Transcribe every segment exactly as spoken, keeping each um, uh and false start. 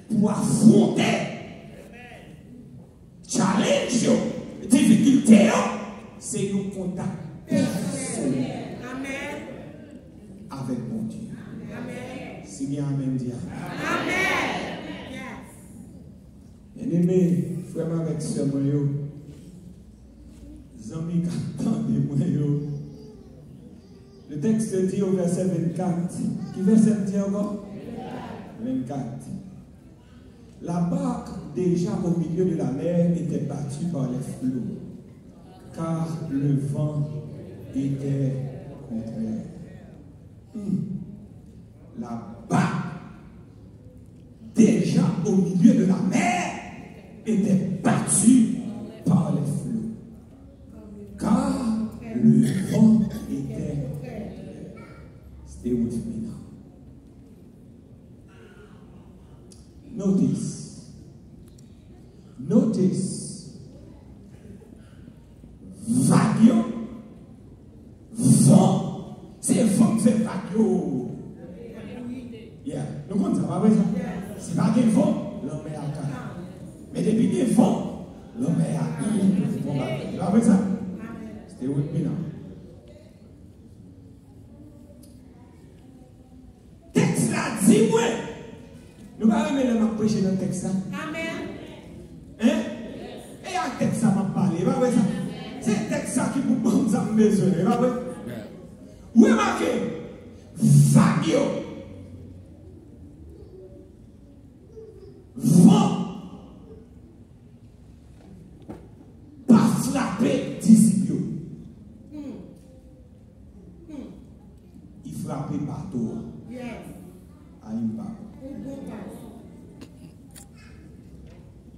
pou afwonte challenge yo, difikilte yo, se yon kontak pèsonèl avèk Bondye. Si gen amèn, di amèn. Byeneme, frè m avèk sè mwen yo, zanmi k ap tande mwen yo, le texte dit au verset vingt-quatre, ki vèsè m di ankò? Vingt-quatre. La barque, déjà au milieu de la mer, était battue par les flots, car le vent était contraire. Hmm. La barque, déjà au milieu de la mer, était battue par les flots, car le vent était contraire. Stay with me now. Notice. Notice. Vag yo, van, se van k fè vag yo. Yeah. Nou konn sa, pa vre sa? Si pa gen van, lanmè a ka. Men depi gen van, lanmè a bon bagay. Pa vre sa? Stay with me now. Tèks la di mwen, nou pa renmen lè m ap preche nan tèks la? Amèn. Hein? E a tèks sa m ap pale, e pa vre sa? Se tèks sa ki pou ban m sa m bezwen, e pa vre? Remake, vag yo, van, pa frape disip yo. Hmm. Hmm. Li frape bato a. Yes. Ay, m pa. Ou bon pas.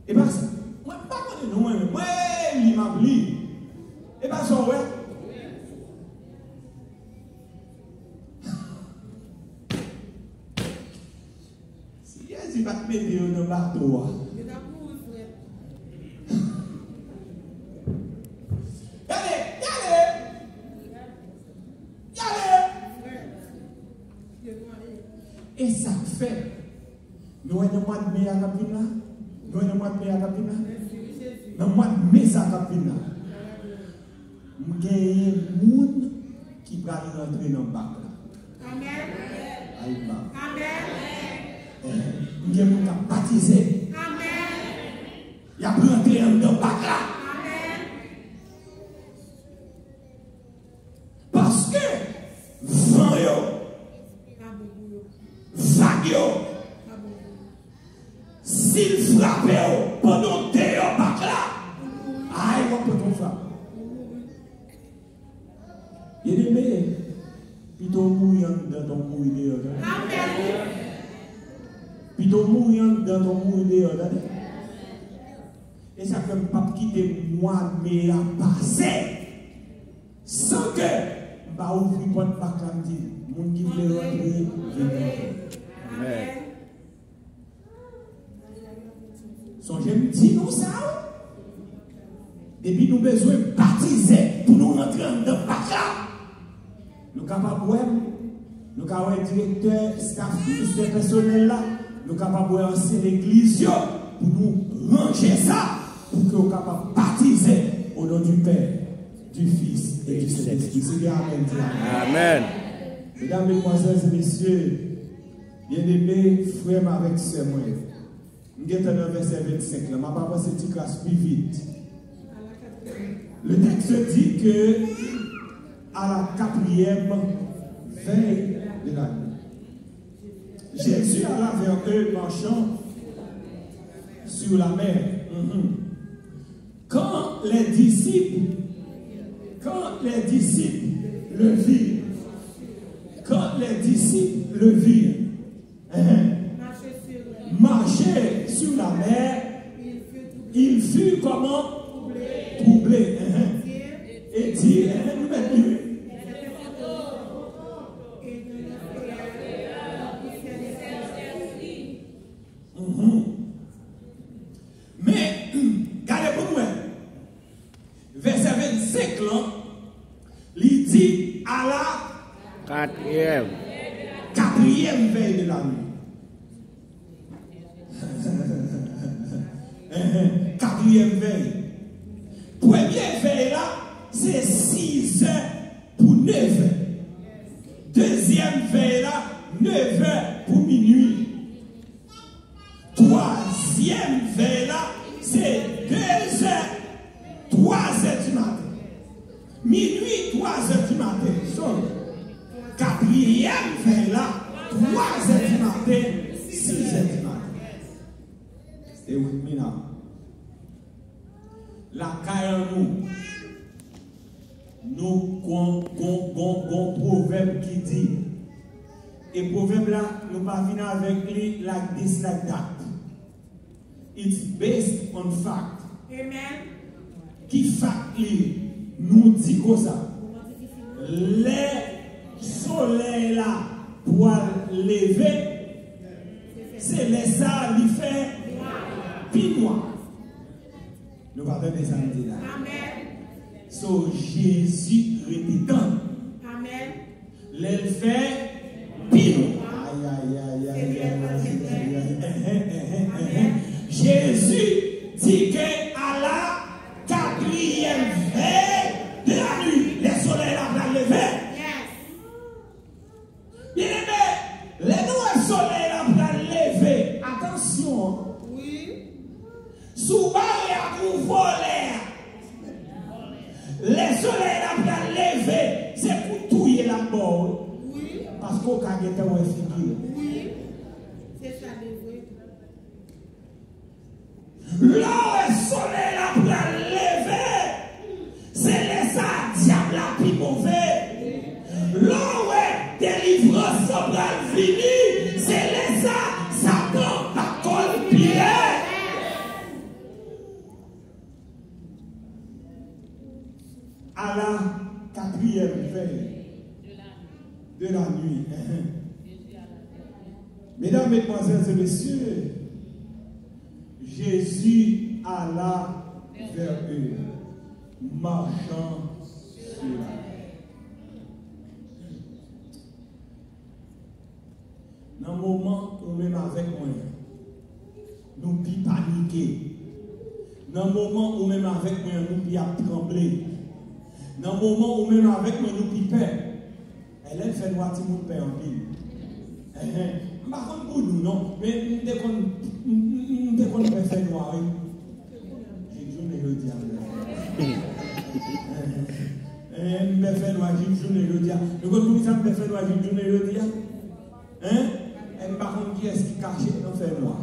E pa sa, mwen pa konnen non, mwen menm. Mwen li m ap li. E pa sa w wè? Si Jezi pa t mete yo nan bato a. Yo t ap mouri frèt. Gade, gade. Gade. Frèt. Yo nwari. E sa k fè, nou wè nan mwa de me a k ap vin la? Nou wè nan mwa de me a k ap vin la? Mèsi wi Jezi. Nan mwa de me sa k ap vin la. M genyen moun ki pral rantre nan bak la. Amèn. Ay, m pa. Amèn. Eh, m gen moun k ap batize. Amèn. Y ap rantre anndan bak la. Amèn. Paske van yo, vag yo, si l frape w pandan w deyò bak la, ay, w ap pran yon frap. Byeneme, pito w mouri anndan, tande, w mouri deyò, tande. Pito w mouri anndan, tande, w mouri deyò, tande. E sa k fè m p ap kite mwa me a pase san ke m pa ouvri pòt bak la, m di, moun ki vle rantre, vin rantre. Amèn. Sonje m di nou sa, wi. Depi nou bezwen batize pou nou rantre anndan bak la, nou kapab wè m, nou ka wè direktè, staff, ministè pèsonèl la, nou kapab wè ansyen legliz yo, pou nou ranje sa, pou ke w kapab batize au nom du Père, du Fils et du Saint-Esprit. Si gen amèn, di amèn. Amèn. Medam, medmwazèl e mesye, byeneme, frè m avèk sè mwen, m gentan nan vèsè vennsenk la, m ap avanse ti kras pi vit. Le texte dit que à la quatrième veille de la nuit, Jésus alla vers eux marchant sur la mer. Mhm. Quand les disciples, quand les disciples le virent, quand les disciples le virent, hein, marcher sur la mer, il fut comment? Troublé, hein, et dit, hein, nou mèt li, wi. Mhm. Men, gade pou nou wè. Vèsè vennsenk lan, li di, à la quatrième, quatrième veille de la nuit. Katriyèm vèy. Premye vèy la, se sizè pou nevè. Dezyèm vèy la, nevè pou minui. Twazyèm vèy la, se dezè, twazè di maten. Minui, twazè di maten. Sorry. Katriyèm vèy la, twazè di maten, sizè di maten. Stay with me now. Lakay an nou, nou gon, gon, gon, gon pwovèb ki di, e pwovèb la, nou pa vin avèk li like this, like that. It's based on fact. Amen. Ki fact li ye? Nou di konsa, lè solèy la pral leve, se lè sa a li fè pi nwa. Nou pa tande sa m di la. Amen. So, Jezi rete tann. Amen. Lè l fè pi nwa. Ay, ay, ay, ay, ay, ay, ay, ay, ay. Enhen, enhen, enhen. Jezi di ke a la katriyèm vèy de la nuit, lè solèy la pral leve. Yes. Byeneme, lè nou wè solèy la pral leve, atansyon. Wi. Si w bare ak yon vòlè a, lè solèy la pral leve, se kout touye l ap ba w. Wi. Paske w ka gentan wè figi l. Wi. Se sa de vre. Lè w wè solèy la pral leve, se lè sa a dyab la pi move. Lè w wè delivrans lan pral vini, se lè sa a Satan bat kò l pi rèd. A la katriyèm vèy de la nuit. Mesdames, mesdemoiselles et messieurs, Jésus alla vers eux, marchant sur la mer. Nan moman ou menm avèk mwen, nou pi panike. Nan moman ou menm avèk mwen, nou pi ap tranble. Nan moman ou menm avèk mwen, nou pi pè. E lè l fè nwa, timoun pè anpil. Enhen. M pa konn pou nou, non, men m te konn, m, m, m te konn pè fè nwa, wi. Jis jounen jodi a, m pè fè nwa. Enhen. Enhen, m pè fè nwa jis jounen jodi a. Nou konn poukisa m pè fè nwa jis jounen jodi a? Hein? E m pa konn kiyès ki kache nan fènwa.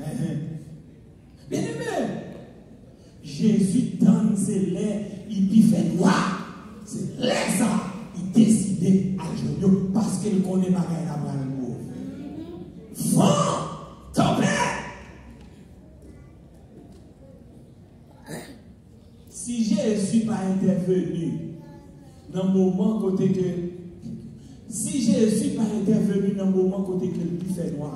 Enhen. Byeneme, Jezi tann se lè li pi fènwa. Se lè sa a, li deside al jwenn yo, paske l konnen bagay la pral move. Van, tanpèt. Si Jezi pa entèveni nan moman kote ke, si Jezi pa entèveni nan moman kote ke l pi fènwa,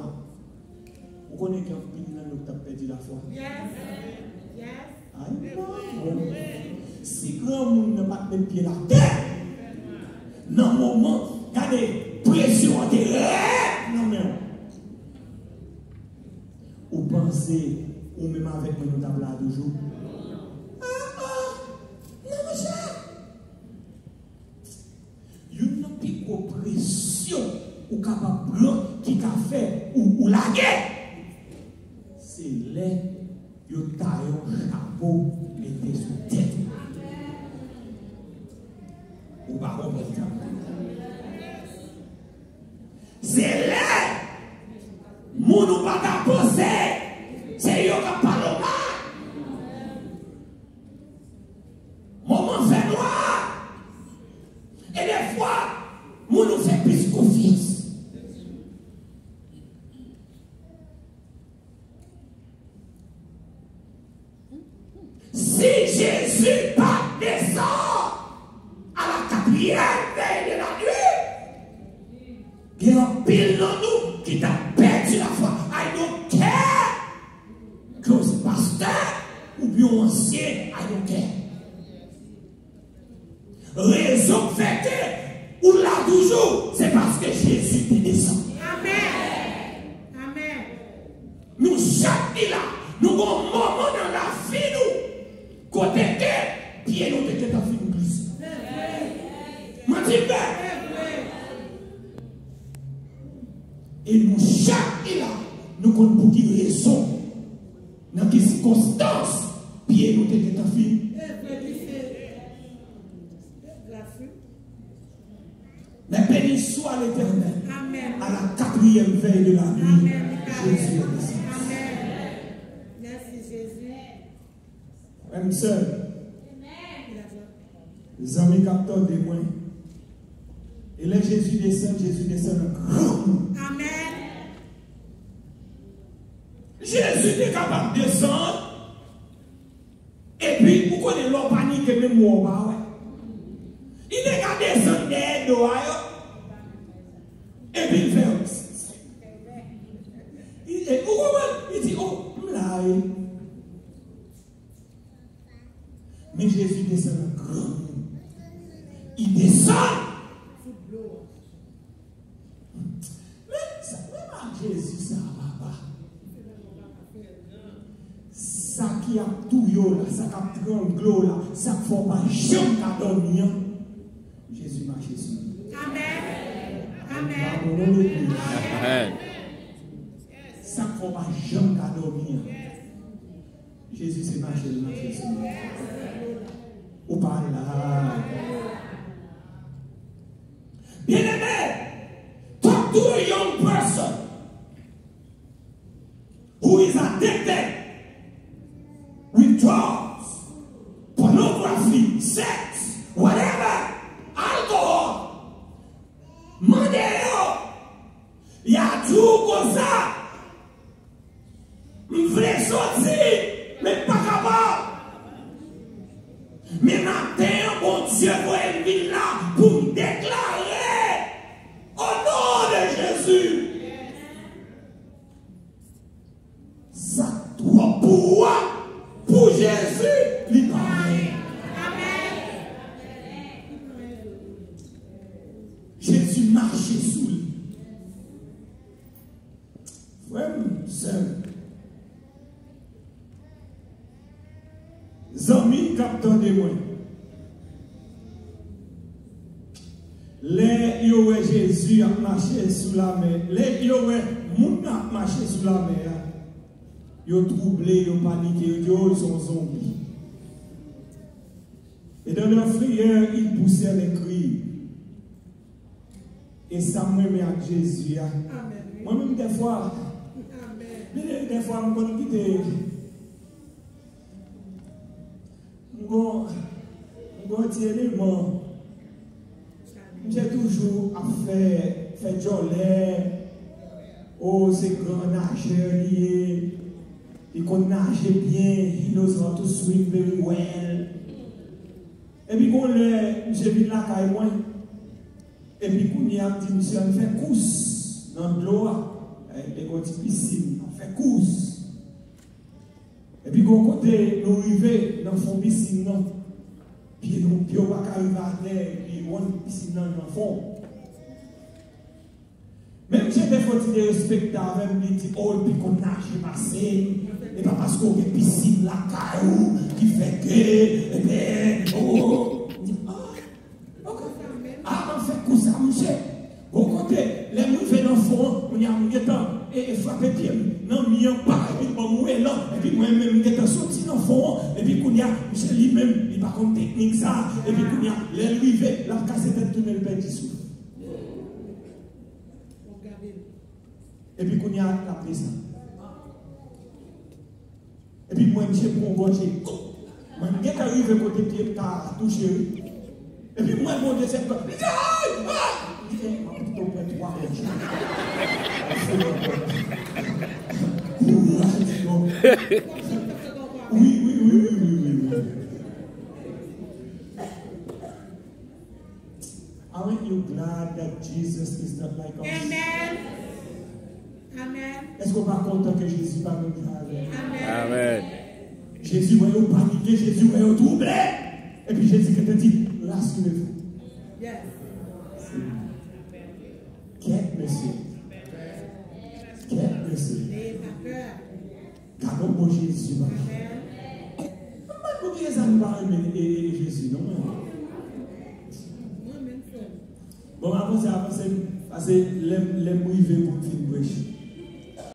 ou konnen gen anpil nan nou k t ap pèdi lafwa. Yes. Yes. Ay, bon. Si granmoun nan pa t met pye l atè nan moman, gade, presyon an te rèd nan men w. Ou panse ou menm avèk mwen nou t ap la toujou? Ah, ah, non, monchè. Youn nan pi gwo presyon ou kapab pran ki ka fè ou, ou lage, se lè yo taye yon chapo mete sou tèt ou. Ou pa konprann sa m di. Se lè moun ou pa ta panse, se yo k ap pale w mal. Moman fènwa. E defwa, moun ou fè plis konfyans. Si Jezi pa desann à la quatrième veille de la nuit, gen anpil nan nou ki ta pèdi lafwa. I don't care ke w se pastè oubyen w ansyen, I don't care. Rezon k fè ke ou la toujou, se paske Jezi te desann. Amèn. Amèn. Nou chak ki la Nou gon moman nan lavi nou kote ke pye nou te gentan fin glise. Manti m vre? E nou chak ki la, nou konn pou ki rezon, nan ki sikonstans pye nou te gentan fin. Mè beni swa Letènèl. Amen. À la quatrième veille de la nuit, Amen. Jésus est descendu. Amen. Merci, Jésus. Frè m, sè m, zanmi k ap tande mwen, e lè Jezi desann, Jezi desann an granmoun. Amen. Jezi te kapab desann, epi ou konnen lè w panike, menm wè w pa wè. Li te ka desann dèyè do a yo, epi l fè yon, li, e, ou konprann? Li di, "O, m la wi." Men Jezi desann an granmoun. Li desann. Men sa, men ak Jezi sa, papa. Sa ki ap touye w la, sa k ap trangle w la, sa k fè w pa janm ka dòmi an, Jezi mache sou li. Amen. Amen. Amen. Sa k fè w pa janm ka dòmi an. Jezi se mache l mache sou nou. Ou pa la. Byeneme, talk to a young person who is addicted with drugs, pornography, sex, whatever, alcohol. Mande yo, y a di w konsa. M vle soti, men m pa kapab. Men maten an, Bondye voye m vin la pou m deklare, au nom de Jésus, sa k twòp pou ou a, pou Jezi, li pa anyen. Jezi mache sou li. Frè m, sè m, zanmi k ap tande mwen, lè yo wè Jezi ap mache sou lamè, lè yo wè moun nan ap mache sou lamè a, yo twouble, yo panike, yo di, "O, li se yon zonbi." Et dans leur frayeur, ils poussèrent des cris. E sa m renmen ak Jezi a. Amen, wi. Mwen menm, dèfwa, amen, men dèfwa, m konn kite, m gon, m gon ti eleman. Misye toujou ap fè, fè djòlè. O, se gran najè li ye. Li konn naje byen. He knows how to swim very well. Epi gon lè, misye vin lakay mwen. Epi kounye a, m di misye, "Ann fè kous nan dlo a." E, te gon ti pisin, ann fè kous. Epi gon kote nou rive nan fon pisin nan. Pye nou, pye w pa ka rive atè, epi wonn pisin nan nan fon. Men misye te fè yon ti derespekte avè m, li di, "O, l pi konn naje pase m. E pa paske w gen pisin lakay ou ki fè ke, ebyen, o, o." M di, "A, ok." A, m ap fè kous a misye. Bon, kote, lè m rive nan fon an, kounye a m gentan, e, e frape pye m nan mi an, pa, epi l ban m yon elan, epi mwen menm m gentan soti nan fon an, epi kounye a, misye li menm, li pa konn teknik sa, epi kounye a, lè l rive, l ap kase tèt tounen, l pèdi souf. Epi kounye a, l ap desann. Epi mwen, misye pran yon gòje. Mwen, m gentan rive kote pye m ta touche, wi. Epi mwen, bon, dezyèm gòje. Li di, "Ay! Ah!" M di, "M ap pito pran twa gòje." Kouraj, non. Wi, wi, wi. Aren't you glad that Jesus is not like us? Amen. Amen. Èske w pa kontan ke Jezi pa menm jan avè w? Amen. Amen. Jezi wè yo panike, Jezi wè yo twouble. Epi Jezi gentan di, "Rassurez-vous." Yes. Kèt mesye. Kèt mesye. N'ayez pas peur. Gad Non, bon Jezi, papa. Mwen pa bliye sa, nou pa renmen e, e, e Jezi, non, mwen. Bon, m avanse, avanse, pase lè m, lè m rive pou m fin preche.